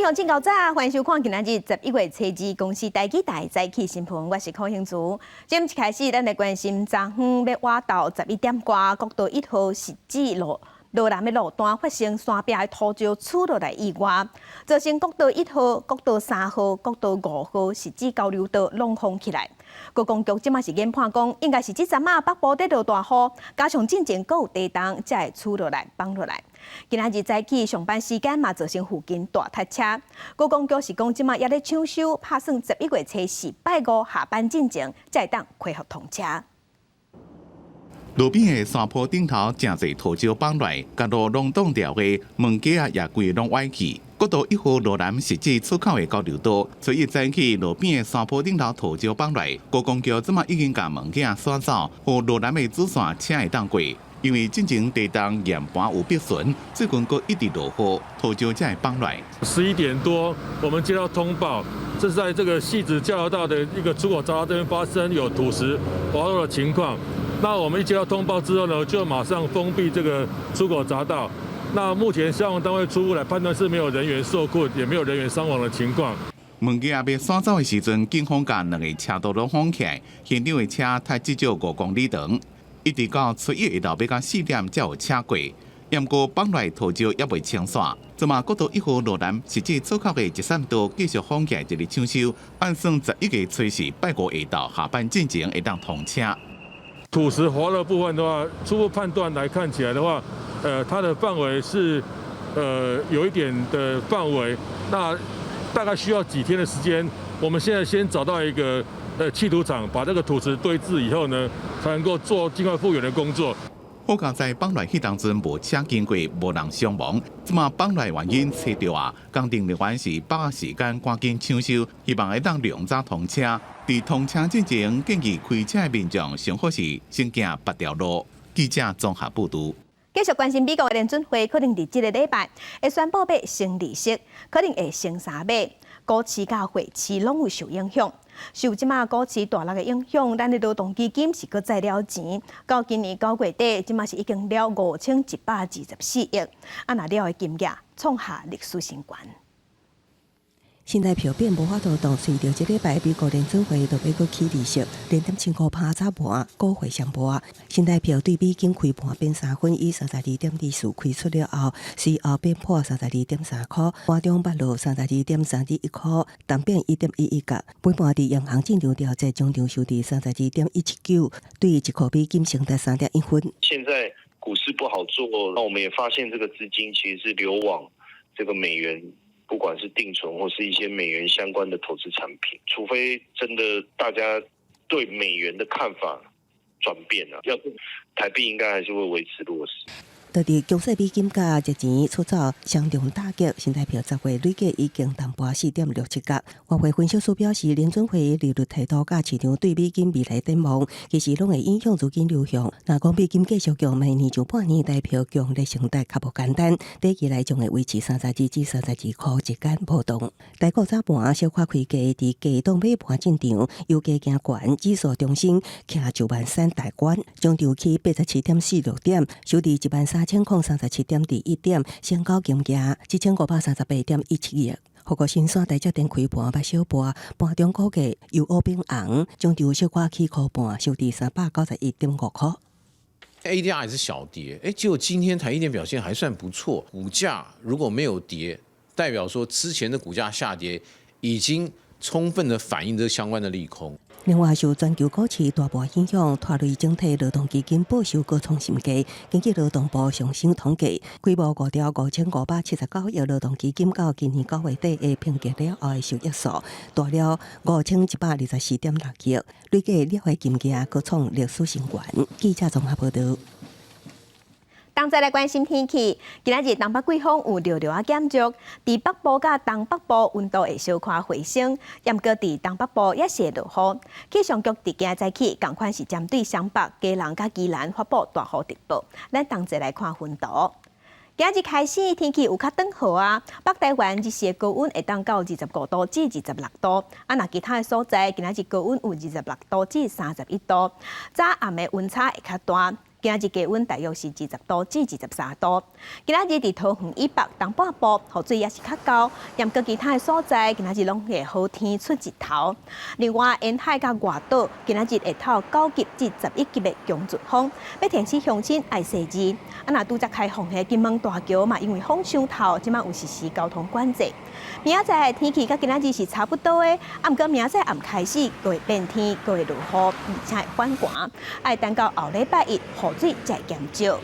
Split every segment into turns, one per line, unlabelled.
鄉親𠢕早，歡迎收看今仔日11月初二公視台語台早起新聞，我是柯興竹。這一開始，咱來關心昨昏欲倚晝11點外，國道1號汐止路羅南的路段發生山壁的土石挼落來意外，造成國道1號、國道3號、國道5號汐止交流道攏封起來。高工局這馬是研判講，應該是這陣仔北部佇落大雨，加上進前閣有地動，才會挼落來崩落來。今仔日早起上班時間嘛，造成附近大塞車。高工局是講，這馬猶咧搶修，拍算11月初四拜五下班進前，才會當恢復通車。
路邊的山坡頂頭，誠濟土石崩落來，共路攏擋牢的門架仔也規个攏歪去。國道1號羅南汐止出口的交流道，初一早起路邊的山坡頂頭土石崩落來，高工局這馬已經共物件徙走，予羅南的主線車會當過。因為進前地動岩盤有破損，最近閣一直落雨，土石才會崩落來。
11點多，我們接到通報，這是在這個汐止交流道的一個出口閘道這邊發生有土石滑落的情況。那我們一接到通報之後呢，就馬上封閉這個出口閘道。那目前消防單位初步來判斷是沒有人員受困，也沒有人員傷亡的情況。
物件欲徙走的時陣，警方共兩個車道攏封起來，現場的車塞至少5公里長，一直到初一下晝欲到4點才有車過。毋過崩落土石猶未清徙，這馬國道1號羅南汐止出口的集散道繼續封起來，佇咧搶修，按算11月初四拜五下晝下班進前會當通車。
土石滑落部分的話，初步判斷來看起來的話，它的範圍是，有一點的範圍，那大概需要幾天的時間。我們現在先找到一個棄土場，把這個土石堆置以後呢，才能夠做盡快復原的工作。
好佳哉崩落彼當陣無車經過，無人傷亡。這馬崩落原因揣著啊，工程人員是把握時間趕緊搶修，希望會當量早通車。佇通車之前，建議開車的民眾上好是先行別條路。記者綜合報導。
繼續關心美國的聯準會可能佇這个禮拜會宣布欲升利息，可能會升三碼，股市佮匯市攏有受影響。受這馬股市大落的影響，咱的勞動基金是閣再了錢，到今年9月底，這馬是已經了5124億，啊若了的金額創下歷史新高。
新台票變無法度動，隨著這禮拜美國聯準會就欲閣起利息，0.75趴早盤股匯雙跌。新台票對美金開盤變3分，以32.24開出了後，隨後變破32.3塊，盤中捌落32.321塊，淡變1.11角。尾盤佇央行進場調節，終場收佇32.179，對1塊美金升達3.1分。
現在股市不好做，那我們也發現這個資金其實是流往這個美元。不管是定存或是一些美元相關的投資產品，除非真的大家對美元的看法轉變了，要不台幣應該還是會維持弱勢。
佇強勢美金佮熱錢出走雙重打擊，新台票10月累計已經淡薄4.67角。外匯分析師表示，聯準會利率態度佮市場對美金未來展望，其實攏會影響資金流向。若講美金繼續強，明年上半年台票強咧成代較無簡單，短期內將會維持32至32塊之間波動。台股早盤小可開低，佇低檔尾盤進場，由低行懸，指數重新徛9萬3大關，終場起87.46點，收佇13,037.21點，成交金額1538.17億。不過新山台積電開盤捌小跌，盤中股價由烏變紅，終場小可起箍半，收佇391.5塊。
ADR 也是小跌，哎，結果今天台積電表現還算不錯，股價如果沒有跌，代表說之前的股價下跌已經充分的反映這相關的利空。
另外，受全球股市大盤影響，拖累整體勞動基金報收閣創新低。根據勞動部上新統計，規模5兆5579億勞動基金到今年9月底的評價了後的收益數，達了5124.6億，累計了的金額閣創歷史新高。記者綜合報導。
同齊來關心天氣，今仔日東北季風有弱弱仔減弱，佇北部佮東北部溫度會小可回升，毋過佇東北部也是會落雨。氣象局佇今早起仝款是針對雙北、基隆佮宜蘭發布大雨特報。咱同齊來看雲圖。今日開始天氣有較轉好啊，北台灣日時的高溫會當到25度至26度，啊，若其他的所在，今仔日高溫有26度至31度。早暗的溫差會較大。今仔日低溫大約是20度至23度。今仔日佇桃園以北東半部雨水也是較高，毋過其他的所在今仔日攏會好天出日頭。另外沿海佮外島今仔日會透9級至11級的強陣風，欲提醒鄉親愛細膩。啊，若拄才開放的金門大橋嘛，因為風傷透，這馬有實施交通管制。明仔載的天氣佮今仔日是差不多的，啊，毋過明仔載暗開始閣會變天，閣會落雨，而且會反寒，愛等到後禮拜一雨水才會減少。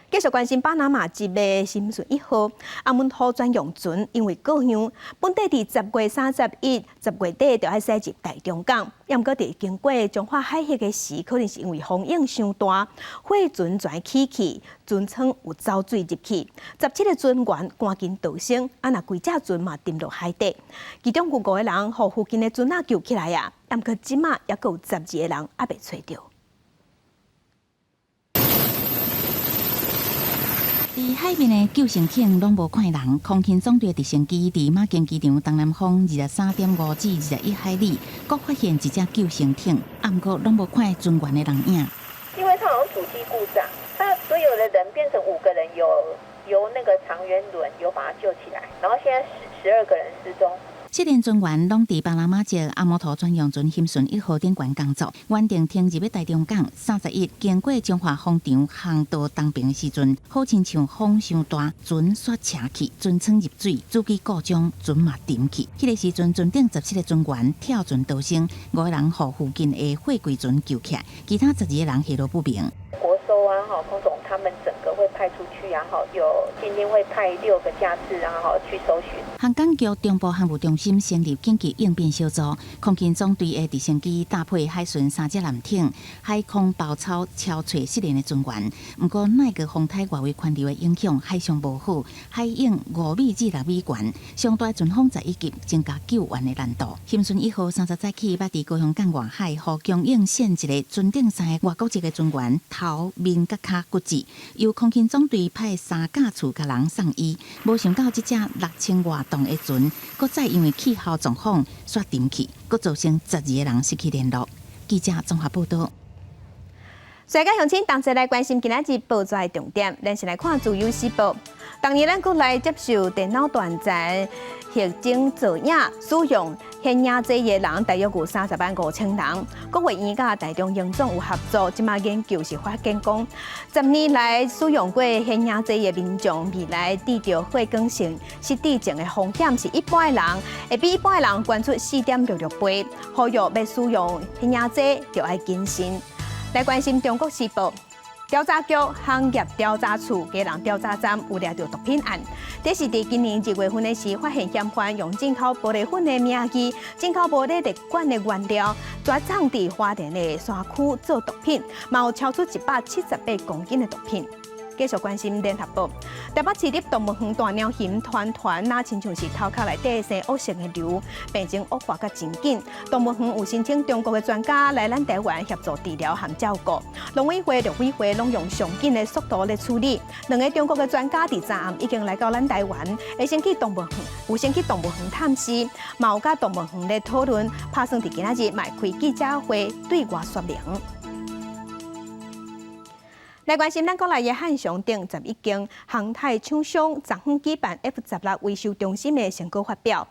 繼續關心巴拿馬籍的沈順一號阿門土專用船，因為過量，本底佇10月31、10月底就愛駛入台中港，毋過佇經過彰化海域的時，可能是因為風湧傷大，貨船全起去，船艙有走水入去，17個船員趕緊逃生，啊若規隻船嘛沉落海底，其中有五個人予附近的船仔救起來啊，毋過這馬猶閣有12個人猶未揣著。
佇海面的救生艇攏無看人，空勤總隊直升機佇馬經機場東南方23.5至21海里，閣發現一隻救生艇，啊，毋過攏無看船員的人影。
因為它好像主機故障，他所有的人變成五個人有由那個長遠輪有把他救起來，然後現在12個人失蹤。
失聯船員攏佇巴拿馬籍阿摩托專用船沈順一號頂懸工作，原定停入欲台中港。31經過彰化風場航道東爿的時陣，好親像風傷大，船煞斜去，船艙入水，主機故障，船嘛沉去。彼個時陣，船頂17個船員跳船逃生，五個人予附近的貨櫃船救起來，其他12個人下落不明。
國搜啊，哈，空總他們整個會派出去啊，哈，有今天會派六個架次啊，哈，去搜尋。
航港局中部航務中心成立緊急應變小組，空勤總隊的直升機搭配海巡三隻艦艇，海空包抄搜揣失聯的船員。毋過，奈個風颱外圍環流的影響，海象無好，海湧5米至6米懸，上大陣風11級，增加救援的難度。沈順一號30早起，捌佇高雄港外海，予強湧跣一个船頂三个外國籍的船員頭面佮跤骨折，由空勤總隊派三架次共人送醫，無想到這隻6000外噸的船，閣再因為氣候狀況煞沉去，閣造成12個人失去聯絡。記者綜合報道。
世界鄉親同齊來關心今仔日報紙的重點，咱先來看《自由時報》。當年咱國內接受電腦斷層血漿造影使用顯影劑的人，大約有30萬5千人。國衛院佮台中榮總有合作，這馬研究是發現講，10年來使用過顯影劑的民眾，未來得著血管性失智症的風險是一般的人會比一般的人懸出4.66倍。呼籲欲使用顯影劑，就愛謹慎。來關心中國時報，調查局行業調查處基隆調查站有掠著毒品案，這是佇今年2月份的時發現嫌犯用進口玻璃粉的名義，進口無咧列管的原料，專藏佇花蓮的山區做毒品，嘛有超出178公斤的毒品。繼續關心聯合報，台北市立動物園大貓熊團團，若親像是頭殼內底生惡性的瘤，病情惡化甲真緊。動物園有申請中國的專家來咱台灣協助治療和照顧。農委會、陸委會攏用上緊的速度來處理。兩个中國的專家佇昨暗已經來到咱台灣，會先去動物園，有先去動物園探視，嘛有佮動物園咧討論，拍算佇今仔日嘛會開記者會對外說明。來關心咱國內的漢翔等11間航太廠商，昨昏舉辦 F-16維修中心的成果發表。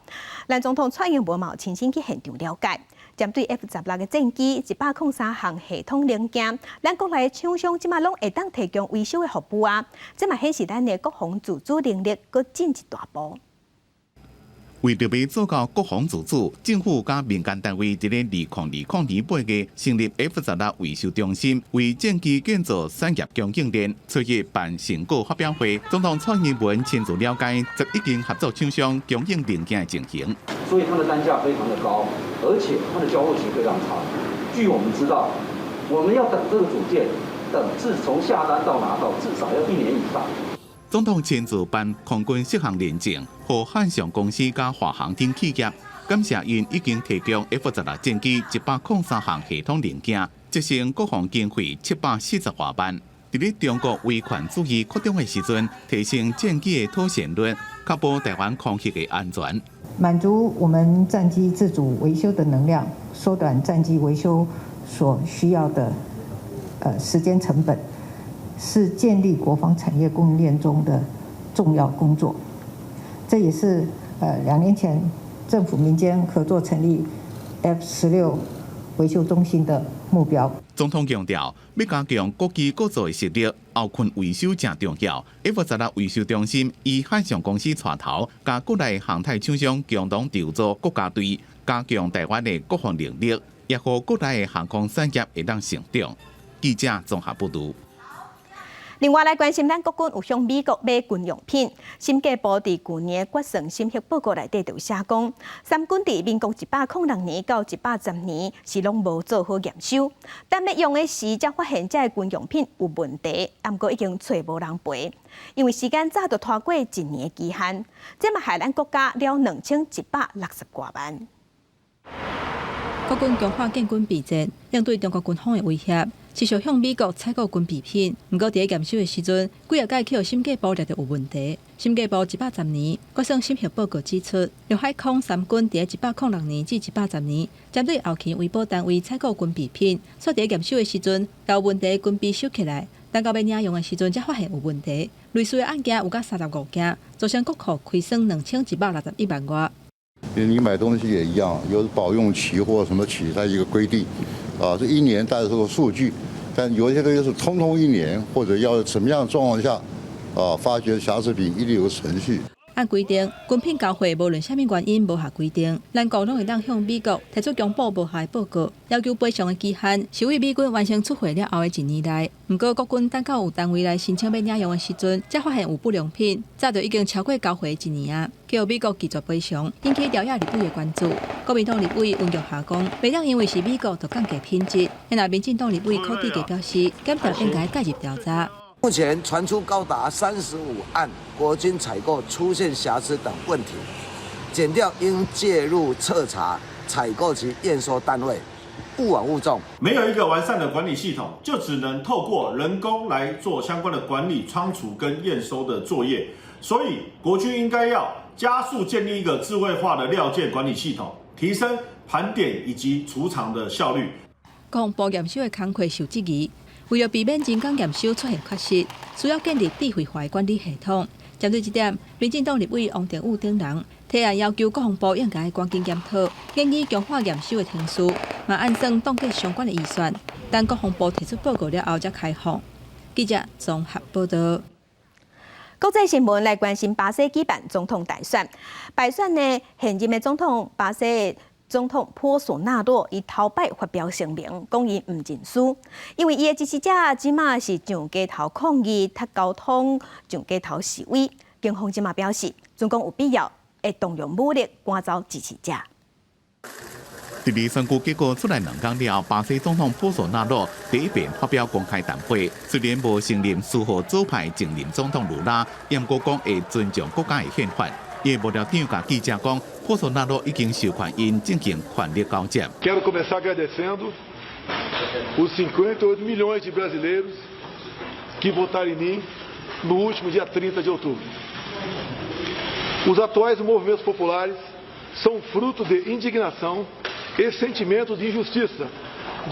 咱總統蔡英文嘛有親身去現場了解。針對 F-16的戰機103項系統零件，咱國內的廠商這馬攏會當提供維修的服務啊！這嘛顯示咱的國防自主能力閣進一大步。
為著欲做到國防自主，政府佮民間單位佇咧2020年8月成立 F-16維修中心，為戰機建造產業供應鏈。初一辦成果發表會，總統蔡英文親自了解11間合作廠商供應零件的情形。
所以它的單價非常的高，而且它的交貨期非常長。據我們知道，我們要等這個組件，等自從下單到拿到，至少要一年以上。
總統親自頒空軍適航認證，予漢翔公司佮華航等企業，感謝𪜶已經提供 F-16戰機103項系統零件，節省國防經費740外萬。佇咧中國威權主義擴張的時陣，提升戰機的妥善率，確保台灣空域的安全。
滿足我們戰機自主維修的能量，縮短戰機維修所需要的時間成本，是建立國防產業供應鏈中的重要工作。這也是2年前政府民間合作成立 F-16維修中心的目標。
總統強調，欲加強國機國造的實力，後勤維修誠重要。F-16維修中心以漢翔公司帶頭，佮國內航太廠商共同籌組國家隊，加強台灣的國防能力，也予國內的航空產業會當成長。記者綜合報導。
另外來關心，咱國軍有向美國買軍用品。審計部佇舊年決算審核報告內底就寫講，三軍佇民國106年到110年是攏無做好驗收，等欲用的時才發現這个軍用品有問題，毋過已經揣無人賠，因為時間早就拖過一年的期限，這嘛害咱國家了2160外萬。
國軍強化建軍備戰，應對中國軍方的威脅，持續向美國採購軍備品。毋過，佇咧驗收的時陣，幾仔擺去予審計部掠著有問題。審計部110年決算審核報告指出，陸海空三軍佇咧106年至110年，針對後勤維保單位採購軍備品，煞佇咧驗收的時陣，有問題軍備收起來，等到欲領用的時陣，才發現有問題。類似的案件有甲35件，造成國庫虧損2161萬外。
你買東西也一樣，有保用期或什麼期，它一個規定，啊，這一年帶這個數據，但有些東西是通通一年，或者要什麼樣的狀況下，啊，發覺瑕疵品一定有程序。
按規定，軍品交貨無論啥物原因無效規定，咱國攏會當向美國提出公布無效的報告，要求賠償的期限是對美軍完成出貨了後的一年內。毋過國軍等到有單位來申請欲領用的時陣，才發現有不良品，早就已經超過交貨一年啊！予美國拒絕賠償，引起朝野立委的關注。國民黨立委溫玉霞講，袂當因為是美國就降低品質。若民進黨立委柯志傑表示，檢調應該介入調查。
目前傳出高達35案國軍採購出現瑕疵等問題，檢調應介入徹查採購及驗收單位，勿枉勿縱。
沒有一個完善的管理系統，就只能透過人工來做相關的管理、倉儲跟驗收的作業。所以國軍應該要加速建立一個智慧化的料件管理系統，提升盤點以及儲藏的效率。
國防部驗收的工課受質疑。為了避免人工驗收出現缺失，需要建立智慧化的管理系統。針對這點，民進黨立委王定宇等人提案要求國防部應該趕緊檢討，建議強化驗收的程序，嘛按算凍結相關的預算。等國防部提出報告了後，才開放。記者綜合報導。
國際新聞來關心巴西舉辦總統大選，敗選呢，現任的總統巴西總統波索納洛伊頭擺發表聲明，講伊毋認輸，因為伊的支持者這馬是上街頭抗議、塞交通、上街頭示威。警方這馬表示，準講有必要會動用武力趕走支持者。
佇咧選舉結果出來2工了，巴西總統波索納洛第一遍發表公開談話，雖然無承認輸予左派前任總統盧拉，毋過講會尊重國家的憲法。伊的幕僚長共記者講，波索納洛已經授權𪜶進行權力交接。
Quero começar agradecendo os 58 milhões de brasileiros que votaram em mim no último dia 30 de outubro. Os atuais movimentos populares são fruto de indignação e sentimento de injustiça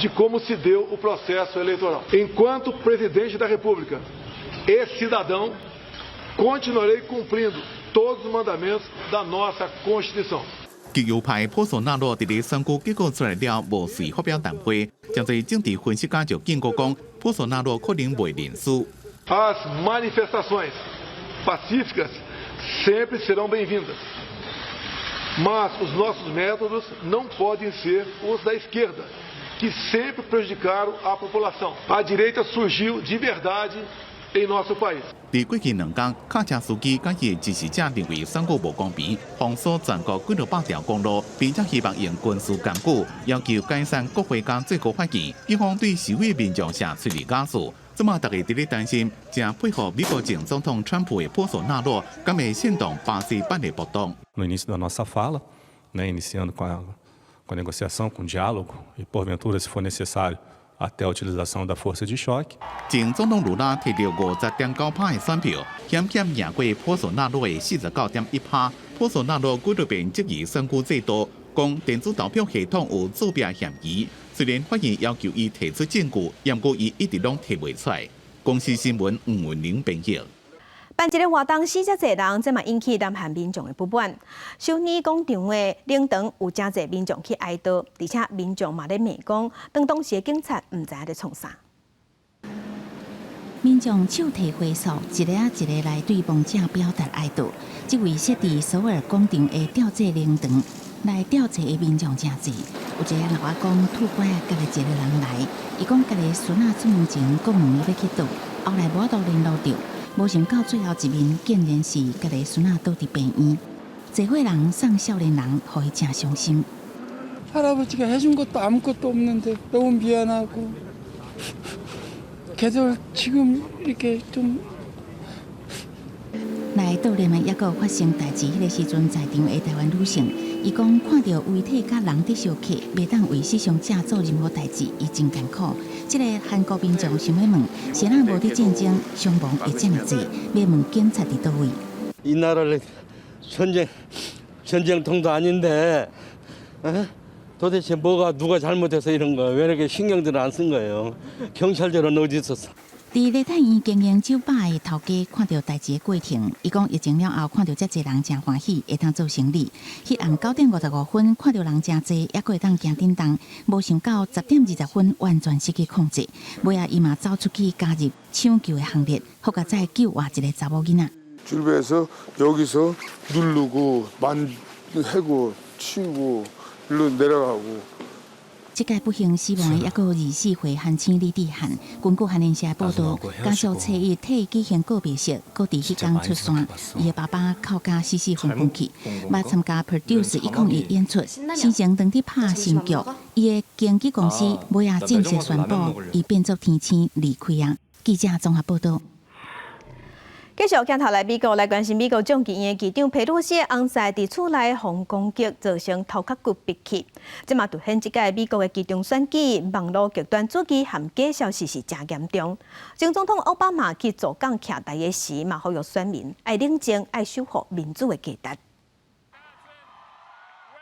de como se deu o processo eleitoral. Enquanto presidente da República e cidadão, continuarei cumprindo todos os mandamentos da nossa Constituição.
極右派波索納洛佇咧選舉結果出來了，無隨發表談話，誠濟政治分析家就警告講，波索納洛可能袂認輸。
As manifestações pacíficas sempre serão bem-vindas, mas os nossos métodos não podem ser os da esquerda, que sempre prejudicaram a população. A direita surgiu de verdade em nosso país.
佇過去2工，卡車司機佮伊的支持者認為選舉無公平，封鎖全國幾落百條公路，並且希望用軍事工具要求解散國會佮最高法院。警方對示威民眾射催淚瓦斯。這馬大家佇咧擔心，誠配合美國前總統川普的波索納洛，敢會煽動巴西版的暴動。
No início da nossa fala, né, iniciando com a negociação, com o diálogo e, porventura, se for necessário, até a utilização da força de choque.
前總統盧拉摕著50.9趴的選票，險險贏過波索納洛的49.1趴。波索納洛幾落遍質疑選舉制度，講電子投票系統有作弊嫌疑。雖然法院要求伊提出證據，毋過伊一直攏提袂出來。公視新聞吳文玲編譯。
辦一个活動死遮濟人，這嘛引起南韓民眾的不滿。首爾廣場的靈堂有誠濟民眾去哀悼，而且民眾嘛咧罵講，當時的警察毋知影咧創啥。
民眾手提花束，一个仔一个來對亡者表達哀悼。這位設佇首爾廣場的吊祭靈堂來吊祭的民眾誠濟，有一个老阿公拄拐仔共一个人來，伊講家己孫仔出門前閣問伊欲去佗，後來無法度聯絡著，無想到最後一面竟然是家己孫仔倒佇病院。濟歲人送少年人，予伊誠傷心。
할아버지가 해준 것도 아무것도 없는데 너무 미안하고 계속 지금 이렇게 좀
來悼念的，猶閣有發生代誌彼个時陣在場的臺灣女性，伊講看著遺體佮人佇相克，袂當為死傷者做任何代誌，伊真艱苦。這个韓國民眾想欲問，是按怎無佇戰爭傷亡會遮爾濟？欲問警察佇佗位？
이 나라를 전쟁 전쟁통도 아닌데 어? 도대체 뭐가 누가 잘못해서 이런 거야? 왜 이렇게 신경들을 안 쓴 거예요? 경찰들은 어디 있었어?
佇梨泰院經營酒吧的頭家看著代誌的過程，伊講疫情了後看著遮濟人誠歡喜，會當做生理。彼暗9點55分看著人誠濟，猶閣會當行叮當，無想到10點20分完全失去控制。尾仔伊嘛走出去加入搶救的行列，好佳哉救活一个查某囡仔。
출발해서 여기서 누르고 만 해고 치우고 일로 내려가고.
這屆不幸死亡的猶閣有24歲韓星李智漢。根據韓聯社報道，家屬初一替伊舉行告別式，閣佇彼工出山。伊的爸爸哭甲死死昏昏去，捌參加 Produce 101演出，生前當佇拍新劇，伊的經紀公司尾仔正式宣布，伊變作天星離開啊。記者綜合報道。
繼續鏡頭來美國來關心美國眾議院議長佩洛西翁婿佇厝內予攻擊，造成頭殼骨篦去。這嘛凸顯這屆美國的期中選舉，網路極端主義和假消息是誠嚴重。前總統奧巴馬去助講徛台的時，嘛呼籲選民愛冷靜，愛守護民主的價值。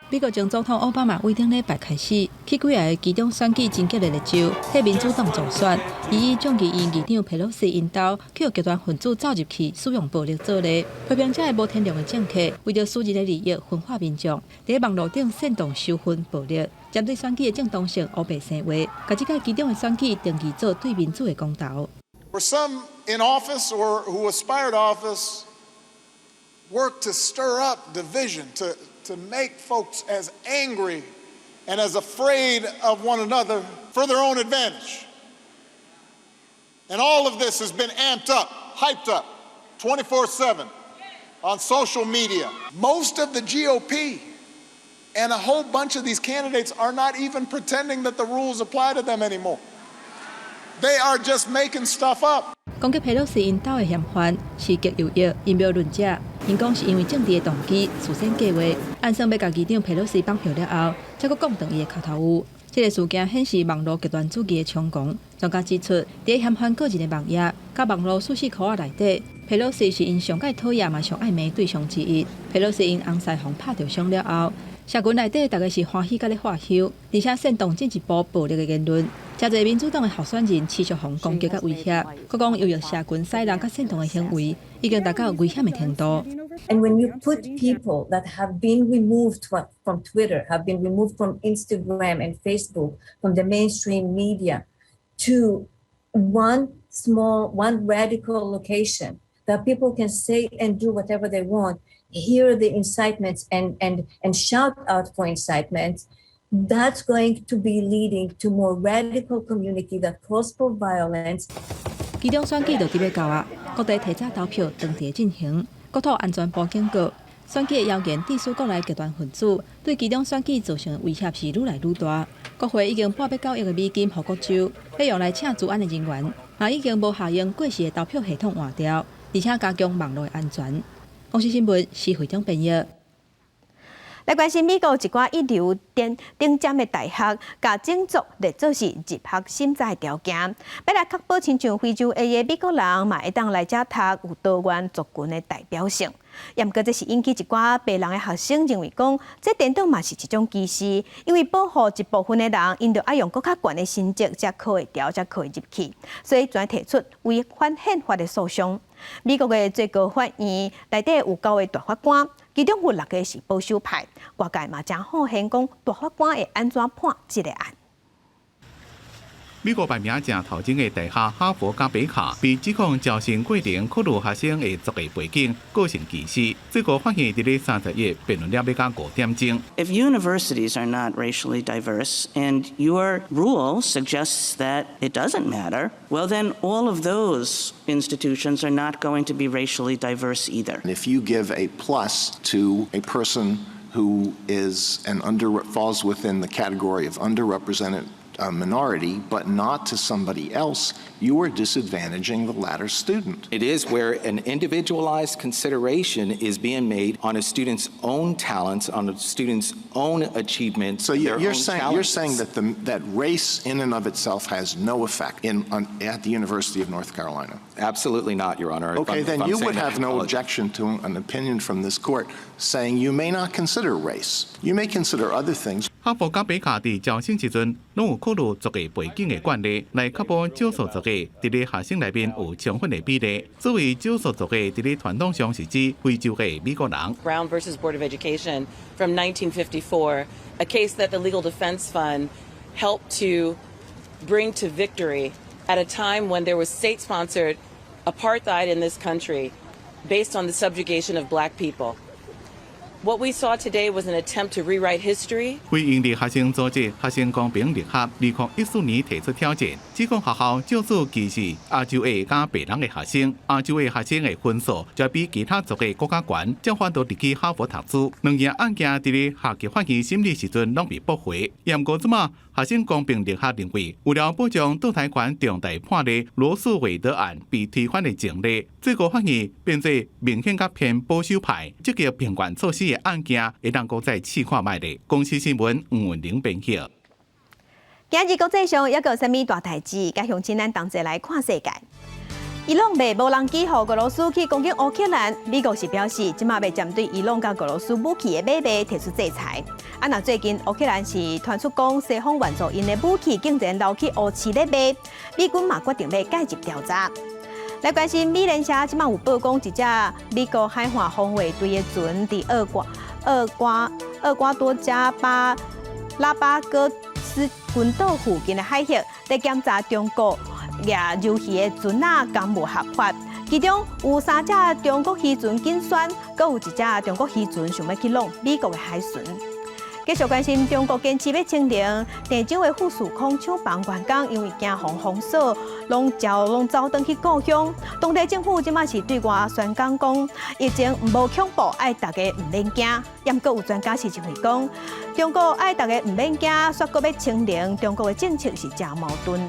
美國前總統奧巴馬對頂禮拜開始，去幾个期中選舉真激烈的州，替民主黨助選。伊以眾議院議長佩洛西𪜶兜，去予極端分子走入去，使用暴力做例，批評這个無天良的政客，為著私人的利益分化民眾，佇網路頂煽動仇恨暴力，針對選舉的正當性烏白生話，共這屆期中的選舉定義做對民主的公投。
For some in office or who aspire to office, work to stir up division, to make folks as angry and as afraid of one another for their own advantage. And all of this has been amped up, hyped up 24/7 on social media. Most of the GOP and a whole bunch of these candidates are not even pretending that the rules apply to them anymore. They are just making stuff up.
攻擊佩洛西𪜶兜的嫌犯是極右翼陰謀論者，𪜶講是因為政治的動機事先計劃，按算欲共議長佩洛西綁票了後，才閣摃斷伊的跤頭趺。這个事件顯示網路極端主義的猖狂。專家指出，佇嫌犯個人的網頁佮網路敘事箍仔內底，佩洛西是𪜶上蓋討厭嘛上愛罵對象之一。佩洛西𪜶翁婿予拍著傷了後，社群內底逐家是歡喜佮咧喝挾，而且煽動進一步暴力的言論。誠濟民主黨的候選人持續予攻擊佮威脅，閣講右翼社群使人佮煽動的行為已經達到危險的程度。
And when you put people that have been removed from Twitter, have been removed from Instagram and Facebook, from the mainstream media, to one small, one radical location that people can say and do whatever they want, hear the incitements and shout out for incitements, that's going to be leading to more radical community that calls for violence.
期中選舉就佇欲到啊，各地提早投票當地進行。國土安全部警告，選舉的謠言致使國內極端分子對期中選舉造成的威脅是愈來愈大。國會已經撥欲九億的美金予各州，欲用來請資安的人員，嘛已經無效用過時的投票系統換掉，而且加強網路的安全。公視新聞施惠中編譯。
來關心美國一寡一流頂頂尖的大學，共種族列做是入學審查的條件，欲來確保親像非洲裔的美國人嘛會當來遮讀有多元族群的代表性。毋過這是引起一寡白人的學生認為講，這顛倒嘛是一種歧視，因為保護一部分的人，𪜶著愛用閣較懸的成績才考會牢，才考會入去，所以轉提出違反憲法的訴訟。美國的最高法院內底有九个大法官，其中有六个是保守派，外界嘛誠好奇講大法官會按怎判這个案。
美國排名誠頭前的大學哈佛佮北卡被指控招生過程考慮學生的族裔背景，構成歧視。最高法院佇咧31辯論了欲到5點鐘。
If universities are not racially diverse and your rule suggests that it doesn't matter, well, then all of those institutions are not going to be racially diverse either.
If you give a plus to a person who is an under falls within the category of underrepresented minority, but not to somebody else, you are disadvantaging the latter student.
It is where an individualized consideration is being made on a student's own talents, on a student's own achievements.
So
their
you're
own
saying you're
challenges.
Saying that race in and of itself has no effect at the University of North Carolina.
Absolutely not, Your Honor. If
Okay,
I'm-
then
if I'm
you
saying
would
that, I
have no
apologize.
Objection to an opinion from this court saying you may not consider race. You may consider other things.
哈佛佮北卡佇招生時陣，攏有考慮族裔背景的慣例，來確保少數族裔佇咧學生內面有充分的比例。所謂少數族裔，佇咧傳統上是指非洲的美國人。
Brown versus Board of Education from 1954, a case that the Legal Defense Fund helped to bring to victory at a time when there was state sponsored apartheid in this country based on the subjugation of black people. What we saw today was an attempt to rewrite history.
非營利學生組織學生公平力學，2014年提出挑戰，指控學校少數歧視亞洲裔佮白人的學生，亞洲裔學生的分數就比其他族裔閣較懸，才反度入去哈佛讀書。兩件案件佇咧下級法院審理時陣攏被駁回。毋過這馬學生公平力學認為，為了保障墮胎權重大判例羅訴韋德案被推翻的前例，最高法院變做明顯較偏保守派，積極平權措施的案件會當閣再試看覓咧。公視新聞吳文玲編譯。
今日國際上猶閣有啥物大代誌？佮鄉親咱同齊來看世界。伊朗賣無人機予俄羅斯去攻擊烏克蘭，美國是表示，這馬欲針對伊朗佮俄羅斯武器的買賣提出制裁。啊，若最近烏克蘭是傳出講西方援助𪜶的武器竟然流去烏市咧賣，美軍嘛決定欲介入調查。來關心美聯社，這馬有報講，一隻美國海岸防衛隊的船佇厄瓜多加巴拉巴哥斯群島附近的海域，佇檢查中國掠魷魚的船仔敢無合法，其中有三隻中國漁船緊旋，閣有一隻中國漁船想欲去挵美國的海巡。繼續關心中國堅持欲清零，鄭州的富士康廠房員工因為驚予封鎖，攏逃攏走轉去故鄉。當地政府這馬是對外宣講講，疫情無恐怖，愛大家毋免驚。毋過有專家是認為講，中國愛大家毋免驚，煞閣欲清零，中國的政策是誠矛盾。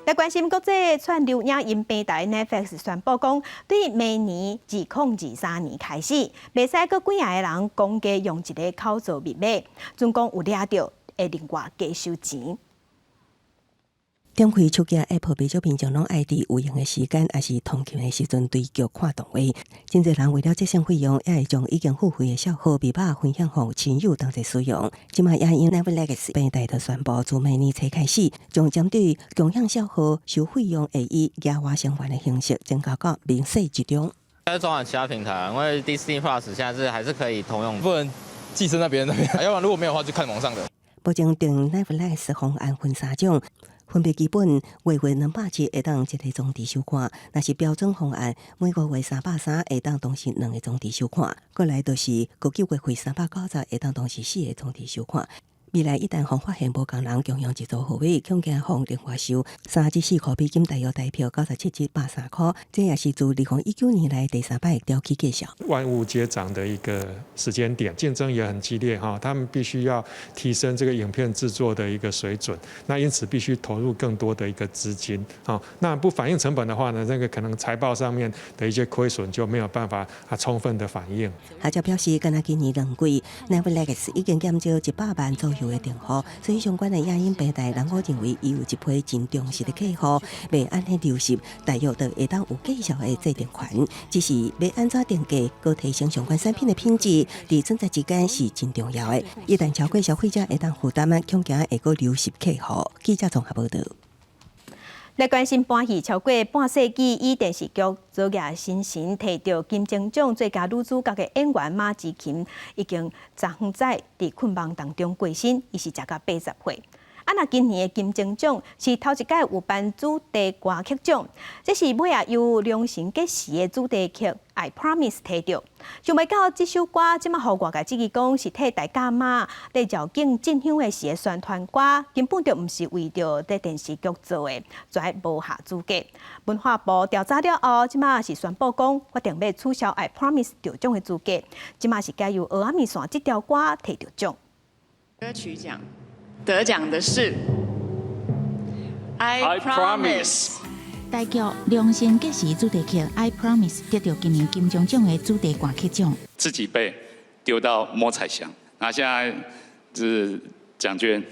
來關心國際串流影音平台 Netflix 宣布講，對明年2023年開始，袂使閣幾仔個人共用一个口座密碼，準講有掠著會另外加收錢。
點開手機 App，袂少民眾攏愛佇有閒的時間，抑是通勤的時陣追劇看動畫。真濟人為了節省費用，也會將已經付費的帳號密碼分享予親友同齊使用。這馬影音 Netflix 平台就宣布，自明年初開始，將針對共享帳號收費用會以額外償還的形式增加到明細之中。
還是轉往其他平台，因為 Disney Plus 現在是還是可以通用，
不能寄生在別人那邊，要不然如果沒有的話，就看網上的。
目前訂 Netflix 方案分三種。分別基本月費270會當一個鐘頭收看，若是標準方案每個月330會當同時2個鐘頭收看，過來就是高級月費390會當同時4個鐘頭收看。未來一旦予發現無仝人共用一組號碼，恐驚予另外收34塊美金，大約台票97.七百三箍。這也是自2019年來第三擺調起價數。
萬物皆漲的一個時間點，競爭也很激烈哈，他們必須要提升這個影片製作的一個水準，那因此必須投入更多的一個資金啊。那不反映成本的話呢，這個可能財報上面的一些虧損就沒有辦法啊充分的反映。
學者表示，干焦今年兩季，Netflix 已經減少100萬左右。求的訂戶，所以相關的影音平台，人我認為伊有一批真忠實的客戶，欲按呢流入，大約就會當有繼續的制定權。只是欲按怎定價，閣提升相關產品的品質，佇選擇之間是真重要的。一旦超過消費者會當負擔，恐驚會閣流失客戶。記者綜合報道。
來關心搬戲超過半世紀，以電視劇《昨夜星辰》提著金鐘獎最佳女主角的演員馬之琴，已經昨昏早佇困夢當中過身，伊是食到80歲。啊，若今年的金鐘獎是頭一擺有頒主題歌曲獎，這是尾仔由良辰吉時的主題曲《I Promise》提著。想袂到這首歌這馬予外界質疑講是替大甲媽佇繞境進香的時的宣傳歌，根本就毋是為著這電視劇做的，全無合資格。文化部調查了後，這馬是宣布講，決定欲取消《I Promise》得獎的資格，這馬是改由蚵仔麵線這條歌提著獎。
歌曲獎得獎的是《I Promise》。
台劇《良辰吉時》主題曲《I Promise》得著今年金鐘獎的主題歌曲獎。
自己被丟到摸彩箱，那現在是獎券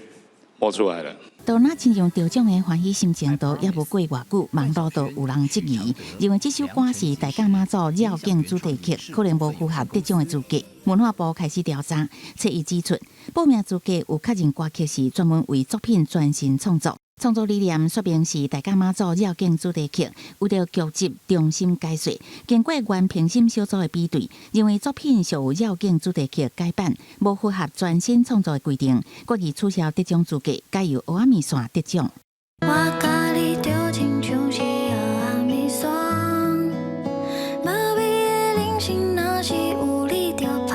摸出來了。
都若親像得獎的歡喜心情，都猶無過偌久，網路就有人質疑，認為這首歌是大甲媽祖繞境主題曲，可能無符合得獎的資格。文化部開始調查，冊伊指出，報名資格有確認歌曲是專門為作品專心創作，創作理念說明是大甲媽祖繞境主題曲，有著劇集重新解說，經過原評審小組的比對，認為作品屬繞境主題曲改版，無符合全新創作的規定，決議取消得獎資格，改由蚵仔麵線得獎。
我佮你就親像是蚵仔麵線，無味的人生若是有你就芳。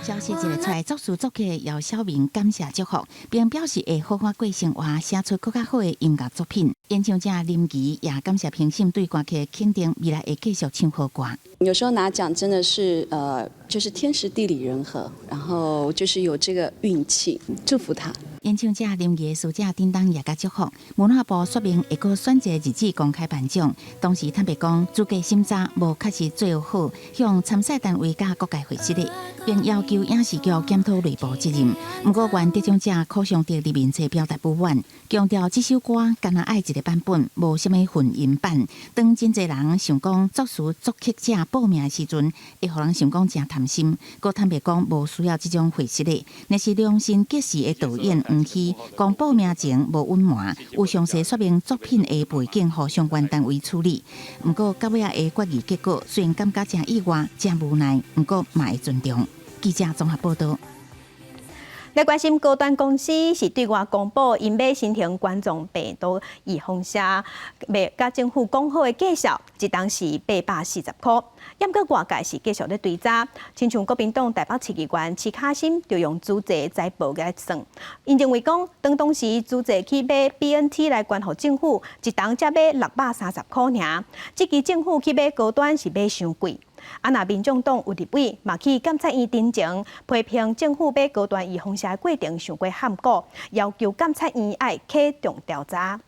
消息一个出來，作詞作曲姚曉明感謝祝福，並表示會好好過生活，寫出閣較好的音樂作品。演唱者林怡也感謝評審對歌曲的肯定，未來會繼續唱好歌。
有時候拿獎真的是就是天時地利人和，然後就是有這個運氣，祝福他。
演唱者林怡的師姐叮當也共祝福。文化部說明會閣選擇日子公開頒獎，同時坦白講，資格審查無確實做好，向參賽單位佮各界回失禮，並要求影視局檢討內部責任。毋過，原得獎者柯尚德佇面冊表達不滿，強調這首歌干焦愛一个版本，無啥物混音版。當真濟人想講作詞作曲者報名的時陣，會予人想講誠貪心。閣坦白講，無需要這種形式的。若是良辰吉時的導演黃希講報名前無隱瞞，有詳細說明作品的背景，予相關單位處理。毋過到尾仔的決議結果，雖然感覺誠意外、誠無奈，毋過嘛會尊重。記者綜合報道。
來關心高端公司是對外公布，𪜶買新型冠狀病毒預防射，欲佮政府講好的價數，一針是840箍。毋過外界是繼續咧追查，親像國民黨台北市議員徐卡心就用資濟財報來算，𪜶認為講，當當時資濟去買 BNT 來捐予政府，一針才買630箍爾，這支政府去買高端是買傷貴。啊，若民眾黨有立委嘛去監察院陳情，批評政府買高端預防射的過程傷過含糊，要求監察院愛啟動調查。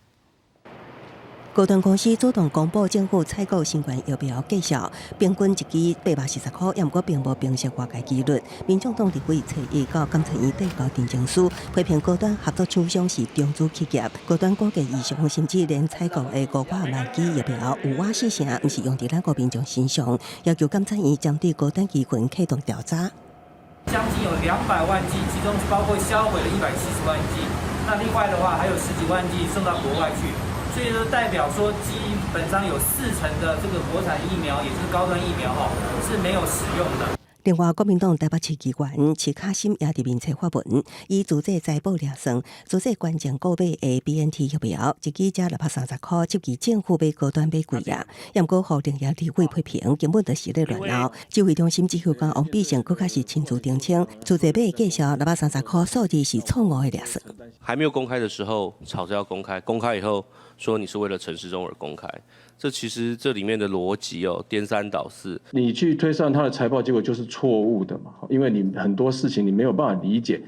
高端公司主動公布政府採購新冠疫苗價數，平均一支840箍，毋過並無平息外界疑慮。民眾黨立委初一到監察院遞交陳情書，批評高端合作廠商是中資企業，高端股價異常，甚至連採購的500萬支疫苗有倚四成，毋是用佇咱國民眾身上，要求監察院針對高端疑雲啟動調查。
將近有200萬劑，其中包括銷毀了170萬劑，那另外的話還有十幾萬劑送到國外去。所以說代表說，基本上有四成的這個國產疫苗，也就是高端疫苗，哈，是沒有使用的。
另外，國民黨台北市議員徐卡心也佇面冊發文，以資濟財報來算，資濟捐贈購買的 BNT 疫苗，一支才630箍，這支政府買高端買貴啊！毋過，予另外立委批評，根本就是咧亂鬧。指揮中心指揮官王必勝閣較是親自澄清，資濟買的價數630箍數字是錯誤的來算。
還沒有公開的時候，吵着要公開，公開以後說你是為了陳時中而公開，這其實這裡面的邏輯哦，顛三倒四。
你去推算他的財報結果就是錯誤的嘛？因為你很多事情你沒有辦法理解，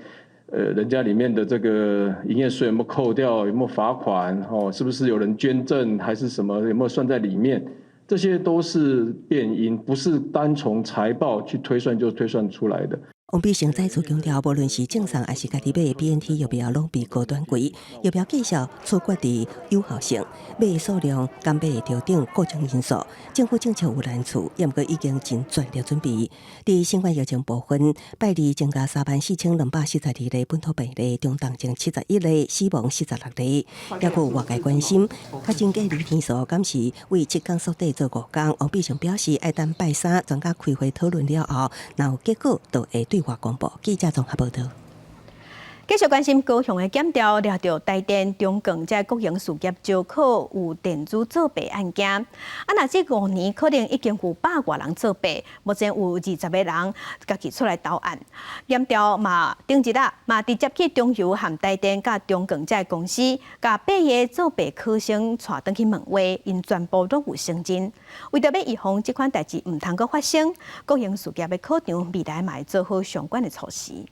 人家裡面的這個營業稅有沒有扣掉，有沒有罰款，哦，是不是有人捐贈還是什麼，有沒有算在裡面？這些都是變因，不是單從財報去推算就推算出來的。
王必勝再次強調，無論是正常抑是家己買的 BNT 疫苗，攏比高端貴。疫苗繼續取決佇有效性、買的數量、監買的調整各種因素。政府政策有難處，毋過已經盡全力準備。佇新冠疫情部分，拜二增加34,242例本土病例，中重症71例，死亡46例。抑閣有外界關心，確診隔離天數敢是為七工縮短做五工？王必勝表示，愛等拜三專家開會討論了後，若有結果，就會對外公布。記者綜合報道。
繼續關心高雄的檢調，掠著台電中鋼這國營事業招考有電子作弊案件。啊，若這5年可能已經有百外人作弊，目前有20個人家己出來投案。檢調嘛，頂日啊，嘛直接去中油和台電佮中鋼這公司，共八个作弊考生帶轉去問話，𪜶全部攏有承認。為著欲預防這款代誌毋通閣發生，國營事業的考場未來嘛會做好相關的措施。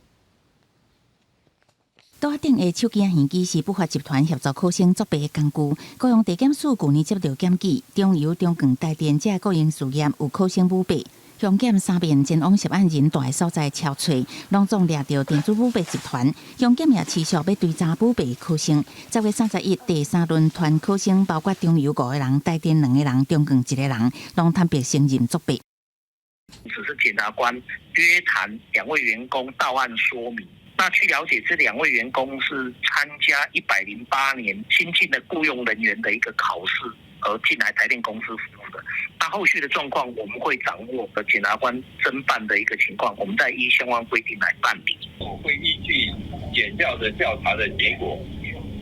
桌仔頂的手機顯機是不法集團協助考生作弊的工具。高雄地檢署舊年接著檢舉，中油、中鋼、台電這國營事業有考生舞弊，鄉檢三遍前往涉案人蹛的所在抄揣，攏總掠著電子舞弊集團。鄉檢也持續欲追查舞弊考生。10月31，第三輪團考生包括中油五個人、台電兩個人、中鋼一個人，攏坦白承認作弊。
只是檢察官約談兩位員工到案說明。那據了解，這兩位員工是參加108年新進的僱傭人員的一個考試而進來台電公司服務的。那後續的狀況，我們會掌握檢察官偵辦的一個情況，我們再依相關規定來辦理。
我會依據檢調的調查的結果，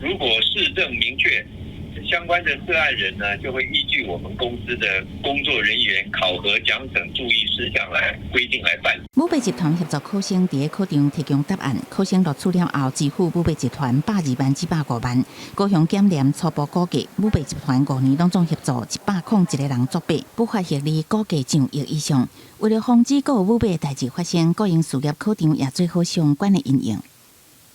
如果事證明確，相關的涉案人呢，就會依據我們公司的工作人員考核獎懲注意事項來規定來辦。
舞弊集團協助考生佇考場提供答案，考生錄取了後支付舞弊集團120萬至150萬。高雄檢驗初步估計，舞弊集團5年攏總協助101個人作弊，不法獲利估計上億以上。為了防止閣有舞弊的代誌發生，國營事業考場也做好相關的因應。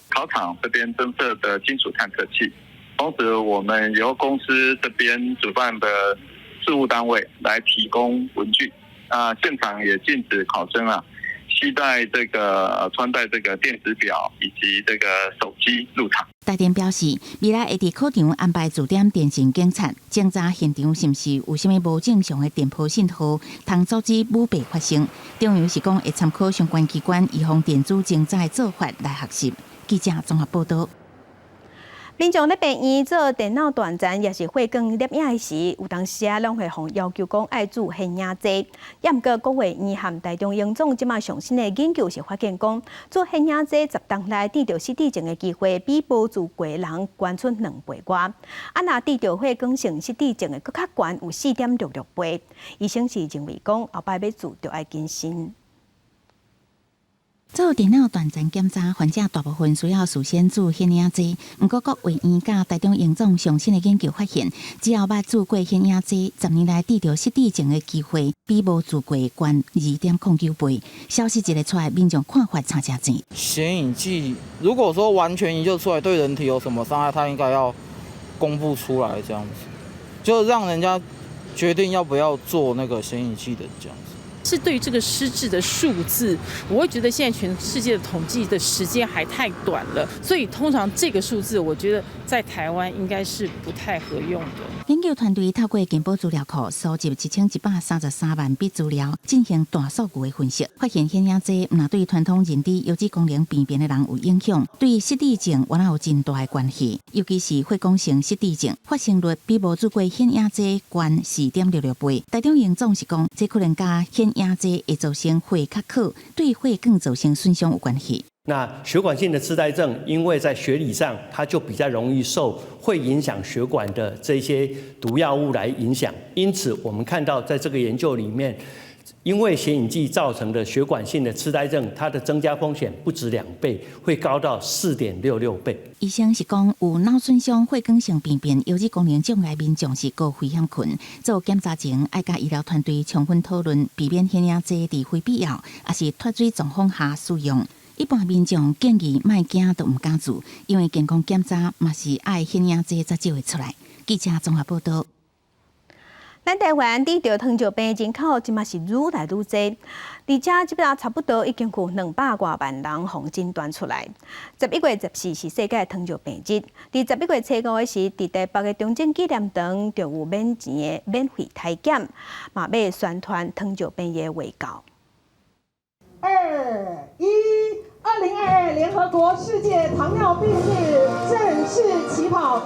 考場這邊增設的金屬探測器。同時，我們由公司這邊主辦的事務單位來提供文具，啊，現場也禁止考生啊攜帶這個穿戴這個電子錶以及這個手機入場。
台電表示，未來會佇考場安排駐點電信警察，偵查現場是毋是有啥物無正常的電波信號，通阻止舞弊發生。中油是講會參考相關機關預防電子偵查的做法來學習。記者綜合報道。
民眾咧病院做電腦斷層，抑是血管攝影時，有當時啊，攏會予要求講愛注顯影劑。抑毋過國衛院和台中榮總這馬上新的研究是發現講，注顯影劑10冬內得著失智症的機會，比無注過人懸出2倍外。啊，若得著血管性失智症的，閣較懸有4.66倍。醫生是認為講，後擺欲注著愛謹慎。
做電腦斷層檢查，患者大部分需要事先注顯影劑。毋過國衛院佮台中榮總上新的研究發現，只要捌注過顯影劑，10年內得著失智症的機會，比無注過懸2.09倍。消息一个出來，民眾看法差誠濟。
顯影劑如果說完全研究出來對人體有什麼傷害，它應該要公布出來，這樣子，就讓人家決定要不要做那個顯影劑的這樣子。
是對於這個失智的數字，我會覺得現在全世界的統計的時間還太短了，所以通常這個數字，我覺得在台灣應該是不太合用的。
研究團隊透過健保資料庫收集1133萬筆資料，進行大數據的分析，發現顯影劑毋但對傳統認知腰子功能病變的人有影響，對失智症原來有真大的關係，尤其是血管性失智症發生率比無注過顯影劑懸4.66倍。台中榮總是講，這可能佮顯影劑會造成血較洘，對血管造成損傷有關係。
那血管性的痴呆症，因為在學理上，它就比較容易受會影響血管的這些毒藥物來影響。因此，我們看到在這個研究裡面，因為顯影劑造成的血管性的痴呆症，它的增加風險不止2倍，會高到4.66倍。
醫生是講，有腦損傷、血管性病變、腰子功能障礙民眾是高危險群。做檢查前，愛佮醫療團隊充分討論，避免顯影劑佇非必要，抑是脫水狀況下使用。一般民眾建議莫驚都毋敢注，因為健康檢查嘛是愛顯影劑才照會出來。記者綜合報道。
咱台灣得著糖尿病人口，這馬是愈來愈濟，而且這擺差不多已經有200外萬人予診斷出來。11月14是世界糖尿病日，佇11月初五的時，佇台北的中正紀念堂就有免錢的免費體檢，嘛欲宣傳糖尿病的衛教。
二一，2022聯合國世界糖尿病日正式起跑。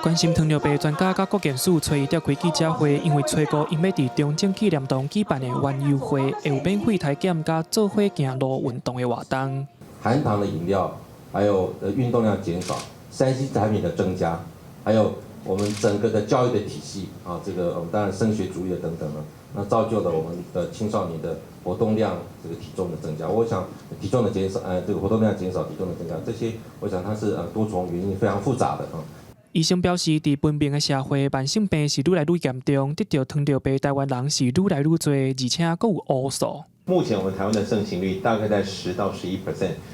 關心糖尿病專家佮國健署初一召開記者會，因為初五𪜶欲佇中正紀念堂舉辦的園遊會，會有免費體檢佮做伙行路運動的活動。
含糖的飲料，還有運動量減少，3C 產品的增加，還有我們整個的教育的體系啊，這個我們當然升學主義的等等呢，那造就了我們的青少年的活動量，這個體重的增加。我想體重的減少，這個活動量減少，體重的增加，這些我想它是多重原因，非常複雜的啊。
醫生表示，佇文明的社會，慢性病是愈來愈嚴重，得著糖尿病台灣人是愈來愈濟，而且閣有烏數。
目前我們台灣的盛行率大概在10到11%，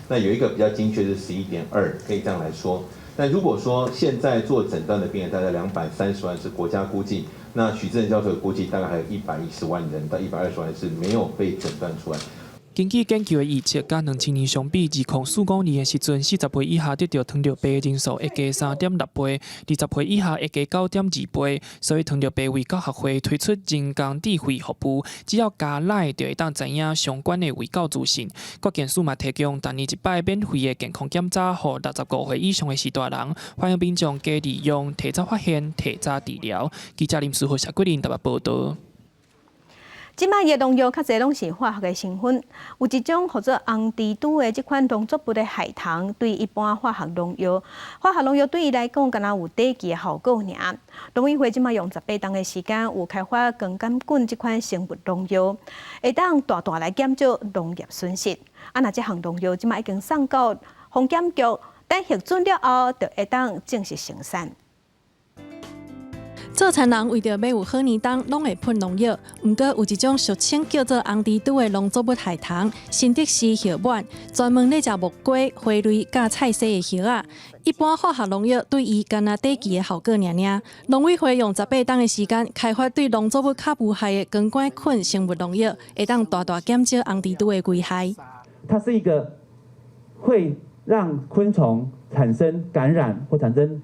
那有一個比較精確是11.2，可以這樣來說。但如果說現在做診斷的病人大概230萬是國家估計，那許智仁教授估計大概還有110萬人到120萬是沒有被診斷出來。
根據研究的預測，佮2000年相比，2045年的時陣，40歲以下得著糖尿病的人數會加3.6倍，20歲以下會加9.2倍。所以糖尿病衛教學會推出人工智慧服務，只要加 LINE 就會當知影相關的衛教資訊。國健署嘛提供逐年一擺免費的健康檢查，予65歲以上的序大人，歡迎民眾加利用，提早發現、提早治療。記者林書豪、謝桂林台北報導。
這擺的農藥較濟攏是化學的成分，有一種號做紅蜘蛛的這款農作物的害蟲，對一般化學農藥，化學農藥對伊來講，敢若有短期的效果爾。農委會這擺用18冬的時間，有開發光桿菌這款生物農藥，會當大大來減少農業損失。啊，若這項農藥這擺已經送到防檢局，等核准了後，就會當正式生產。
做田人為著欲有好年冬，攏會噴農藥。毋過有一種俗稱叫做紅蜘蛛的農作物害蟲，新竹市葉蟎，專門咧食木瓜、花蕾佮菜薒的葉仔。一般化學農藥對伊干焦短期的效果爾爾。農委會用18冬的時間，開發對農作物較無害的光桿菌生物農藥，會當大大減少紅蜘蛛的危害。
它是一個會讓昆蟲產生感染或產生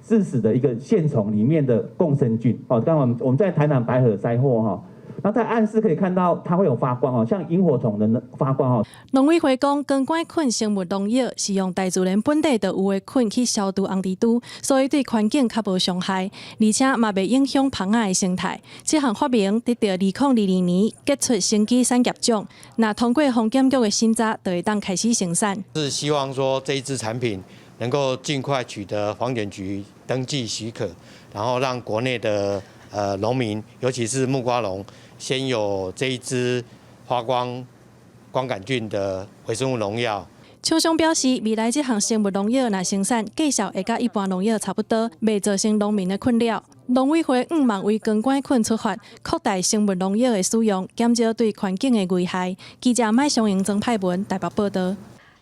致死的一個線蟲裡面的共生菌哦，剛剛我們在台南白河災禍哈，那在暗室可以看到它會有發光哦，像螢火蟲的發光哦。
農委會講，光桿菌生物農藥是用大自然本底就有的菌去消除紅蜘蛛，所以對環境較無傷害，而且嘛袂影響蜂仔的生態。這項發明得著2022年傑出生技產業獎，若通過防檢局的審查，就會當開始生產。
是希望說這一支產品能夠盡快取得防檢局登記許可，然後讓國內的農民，尤其是木瓜農，先有這一支發光光桿菌的微生物農藥。
廠商表示，未來這項生物農藥若生產，價數會佮一般農藥差不多，袂造成農民的困擾。農委會向望為光桿菌出發，擴大生物農藥的使用，減少對環境的危害。記者麥松英、曾派文台北報導。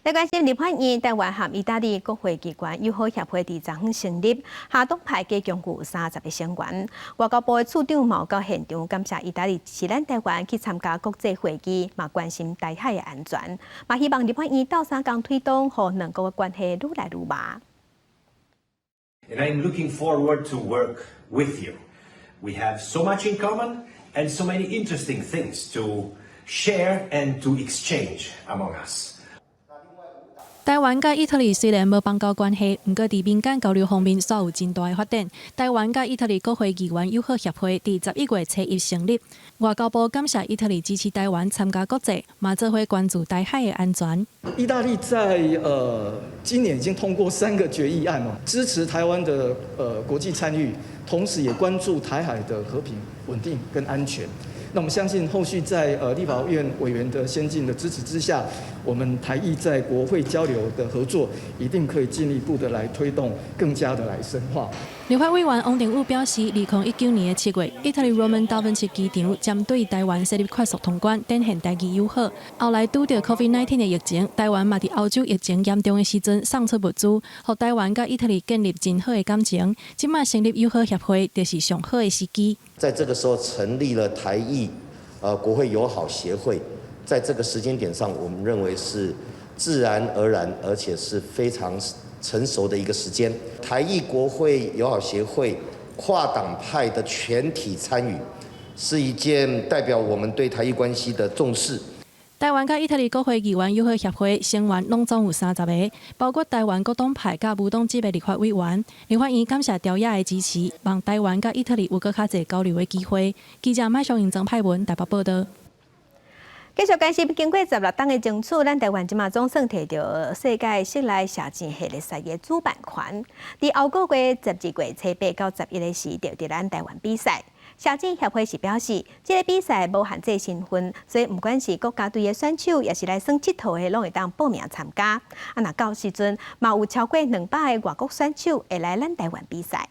來關心立法院台灣和意大利國會機關友好協會佇昨昏成立，哈黨派加共有30個成員。外交部的處長嘛到現場感謝意大利支持咱台灣去參加國際會議，嘛關心台海的安全，嘛希望立法院鬥相共推動，予兩國的關係愈來愈密。
And I'm looking forward to work with you. We have so much in common and so many interesting things to share and to exchange among us.
台灣佮意大利雖然無邦交關係，毋過佇民間交流方面煞有真大的發展。台灣佮意大利國會議員友好協會佇11月初一成立。外交部感謝意大利支持台灣參加國際，嘛做伙關注台海的安全。
意大利在今年已經通過三個決議案哦，支持台灣的國際參與，同時也關注台海的和平、穩定跟安全。那我們相信後續在立法院委員的先進的支持之下，我們台義在國會交流的合作，一定可以進一步的來推動，更加的來深化。
立法委員王定宇表示，2019年的7月，意大利羅門達芬奇機場針對台灣設立快速通關，展現台義友好。後來拄著 COVID-19 的疫情，台灣嘛佇歐洲疫情嚴重的時陣送出物資，予台灣佮意大利建立真好的感情。這馬成立友好協會，就是上好的時機。
在這個時候成立了台義國會友好協會，在這個時間點上，我們認為是自然而然，而且是非常成熟的一個時間。台義國會友好協會跨黨派的全體參與，是一件代表我們對台義關係的重視。
台灣佮意大利國會議員友好協會成員攏總有30個，包括台灣各黨派佮無黨籍的立法委員。立法院感謝條約的支持，望台灣佮意大利有閣較濟交流的機會。記者麥尚英、曾派文台北報道。
繼續關心，經過16冬的爭取，咱台灣這馬總算提著世界室內射箭系列賽的主辦權。佇後個月12月初8到11的時，就佇咱台灣比賽。射箭協會是表示，這個比賽無限制身份，所以毋管是國家隊的選手，抑是來耍𨑨迌的，攏會當報名參加。啊，若到時陣，嘛有超過200个外國選手會來咱台灣比賽。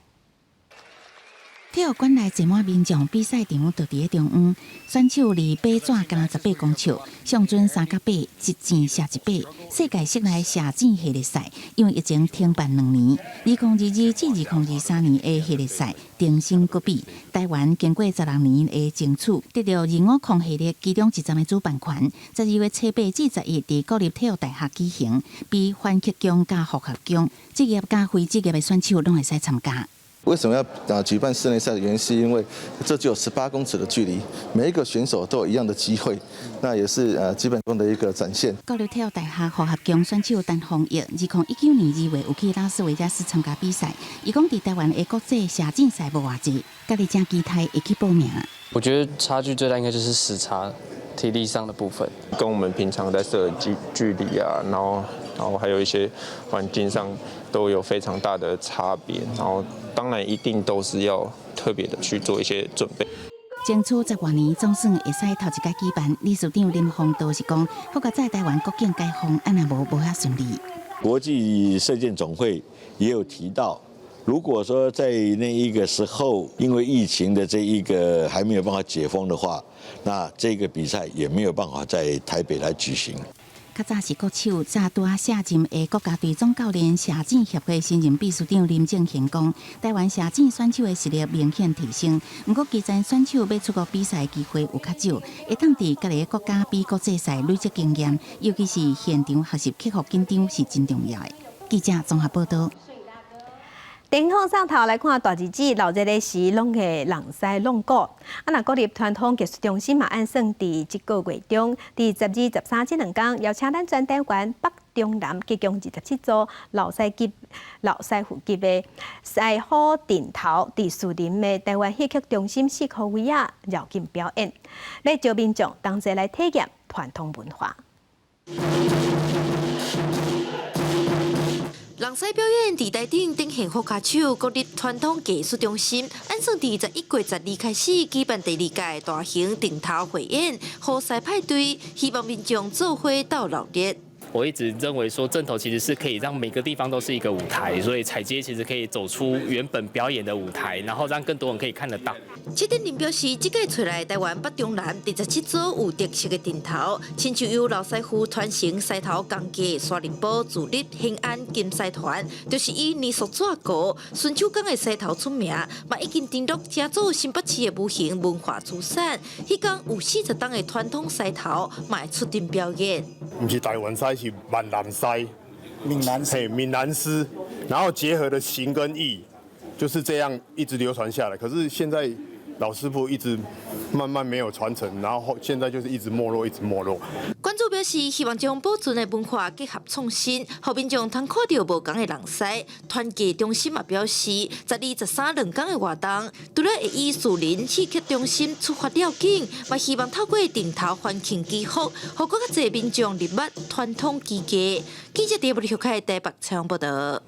體育館內坐滿民眾，比賽場就佇咧中央。選手離靶紙干焦18公尺，上準三甲八，一箭射一靶。世界室內射箭系列賽因為疫情停辦2年，2022至2023年的系列賽重新閣比。台灣經過16年的爭取，得著250系列其中一站的主辦權。12月初8至11，佇國立體育大學舉行，比反曲弓佮複合弓，職業佮非職業的選手攏會使參加。
為什麼要舉辦室內賽的原因，是因為這只有18公尺的距離，每一個選手都有一樣的機會，那也是基本功的一個展現。
國立體育大學複合弓選手陳宏毅，2019年2月有去拉斯維加斯參加比賽，伊講佇台灣的國際射箭賽無偌濟，家己誠期待會去報名。
我覺得差距最大應該就是時差、體力上的部分，
跟我們平常在射的距離啊，然後還有一些環境上都有非常大的差別，然後當然一定都是要特別的去做一些準備。
爭取十外年，總算會使頭一擺舉辦。理事長林鳳道是講，不過在台灣國境解封，按若無無遐順利。
國際射箭總會也有提到，如果說在那一個時候，因為疫情的這一個還沒有辦法解封的話，那這個比賽也沒有辦法在台北來舉行。
較早是國手，這拄仔卸任的國家隊總教練、射箭協會新任秘書長林正賢講，台灣射箭選手的實力明顯提升，毋過基層選手欲出國比賽機會有較少，會當佇家己的國家比國際賽累積經驗，尤其是現場學習克服緊張是真重要的。記者綜合報道。
電風上頭來看大日子鬧熱的時，攏會弄獅弄鼓。啊，若國立傳統藝術中心嘛，按算佇這個月中，佇12、13這兩天，邀請咱全台灣北中南共27組老師級、老師傅級的師傅陣頭，佇士林的台灣戲曲中心四箍位仔繞境表演，欲招民眾同齊來體驗傳統文化。
弄獅表演佇台頂展現好跤手，國立傳統藝術中心按算佇11月12開始舉辦第二屆大型陣頭匯演，雨獅派對，希望民眾做伙鬥鬧熱。
我一直認為說陣頭其實是可以讓每個地方都是一個舞台，所以踩街其實可以走出原本表演的舞台，然後讓更多人可以看得到。
策展人表示，這屆揣來台灣北中南27組有特色的陣頭，親像由老師傅傳承獅頭工藝，沙林埔、自立、興安金獅團，就是以泥塑紙糊、純手工的獅頭出名，嘛已經登錄成做新北市的無形文化資產。彼工有40冬的傳統獅頭，嘛會出陣表演。
毋是台灣獅，是閩南獅，閩南嘿，閩南獅，然後結合了形跟意，就是這樣一直流傳下來。可是現在老師傅一直慢慢沒有傳承，然後現在就是一直沒落，一直沒落。
館主表示，希望將保存的文化結合創新，予民眾通看著無仝的弄獅。團藝中心嘛表示，12、13兩天的活動，除了會以士林戲曲中心出發繞境，嘛希望透過陣頭歡慶祈福，予閣較濟民眾入捌傳統技藝。記者佇布里克台北採訪報道。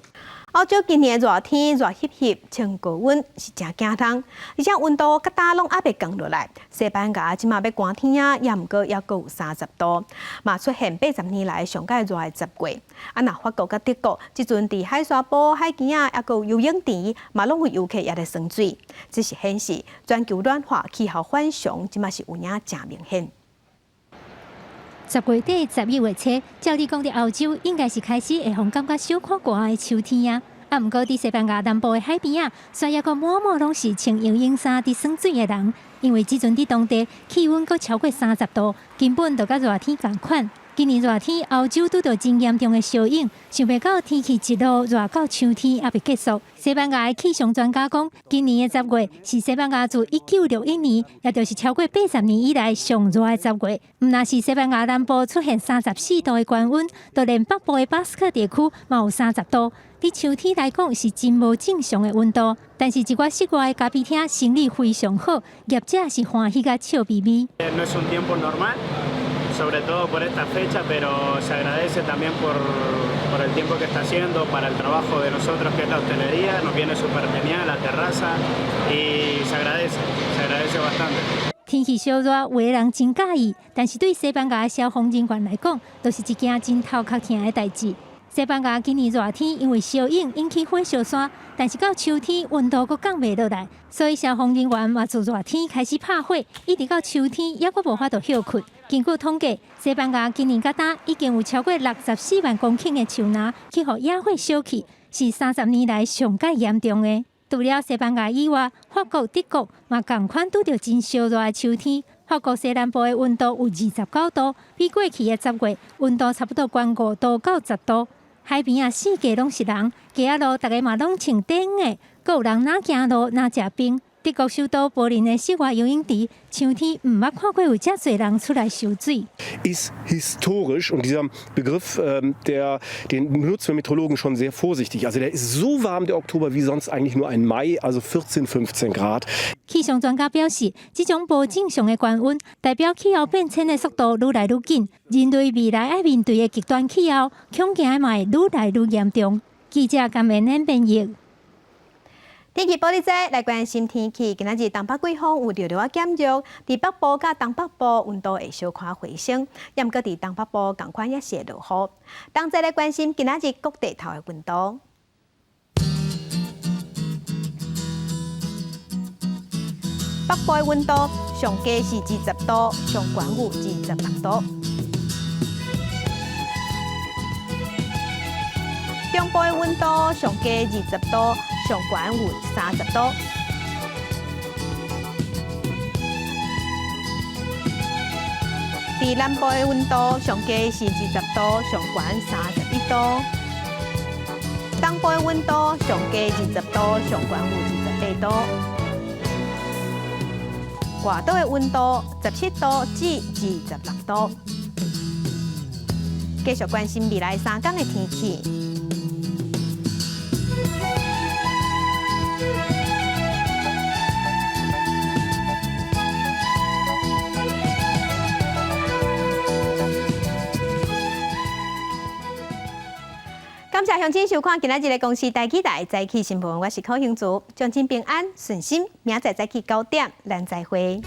歐洲今年熱天熱翕翕，穿高溫是誠驚人，而且溫度佮今攏猶未降落來。西班牙這馬欲寒天仔，猶毋過猶閣有30度，嘛出現80年來上蓋熱的10月。啊，若法國佮德國，這陣佇海沙埔、海墘仔，猶閣有游泳池，嘛攏有遊客也咧耍水。這是顯示全球暖化、氣候反常，這馬是有影誠明顯。
10月底11月初，照理講，佇歐洲應該是開始會予感覺小可寒的秋天啊。啊，毋過佇西班牙南部的海邊仔，煞猶閣滿滿攏是穿游泳衫佇耍水的人，因為這陣佇當地氣溫閣超過30度，根本就佮熱天仝款。今年熱天，歐洲拄著真嚴重的燒湧，想袂到天氣一路熱到秋天猶未結束。西班牙的氣象專家講，今年的十月是西班牙自1961年，也就是超過80年以來上熱的十月。毋但是西班牙南部出現34度的高溫，就連北部的巴斯克地區嘛有30度。對秋天來講是真無正常的溫度，但是一寡室外的咖啡廳生意非常好，業者是歡喜甲笑眯眯。
Sobre todo por esta fecha, pero se agradece también por el tiempo que está haciendo, para el trabajo de nosotros que es la hostelería, nos viene súper genial la terraza y se agradece bastante.
天氣燒熱，有的人真佮意，但是對西班牙的消防人員來講，就是一件真頭殼疼的代誌。西班牙今年熱天因為燒湧引起火燒山，但是到秋天溫度閣降袂落來，所以消防人員嘛自熱天開始拍火，一直到秋天猶閣無法度歇睏。根據統計，西班牙今年到今已經有超過64萬公頃的樹林去予野火燒去，是30年來上蓋嚴重的。除了西班牙以外，法國、德國嘛仝款拄著真燒熱的秋天。法國西南部的溫度有29度，比過去的10月溫度差不多懸5度到10度。海邊仔四界攏是人，街仔路逐家嘛攏穿短的，閣有人若行路若食冰。德國首都柏林的室外游泳池，秋天毋捌看過有遮濟人出來游水。
Ist historisch und dieser Begriff, den benutzen wir Meteorologen schon sehr vorsichtig. Also der ist so warm, der Oktober, wie sonst eigentlich nur ein Mai, also 14, 15 Grad.
氣象專家表示，這種無正常的高溫，代表氣候變遷的速度愈來愈緊，人類未來愛面對的極端氣候，恐驚嘛會愈來愈嚴重。記者甘文恩編譯。
天氣報你知，來關心天氣。今仔日東北季風有弱弱仔減弱，佇北部佮東北部溫度會小可回升，猶毋過佇東北部仝款也是會落雨。同齊來關心今仔日各地頭的溫度。北部的溫度上低是20度，上懸有26度。中部的溫度上低20度，上懸有30度。佇南部的溫度上低是20度，上懸31度。東部的溫度上低20度，上懸有28度。外島的溫度17度至26度。繼續關心未來3天的天氣。感謝鄉親收看今仔日的公視台語台早起新聞，我是柯興竹，祝恁平安順心，明仔載早起9點，咱再會。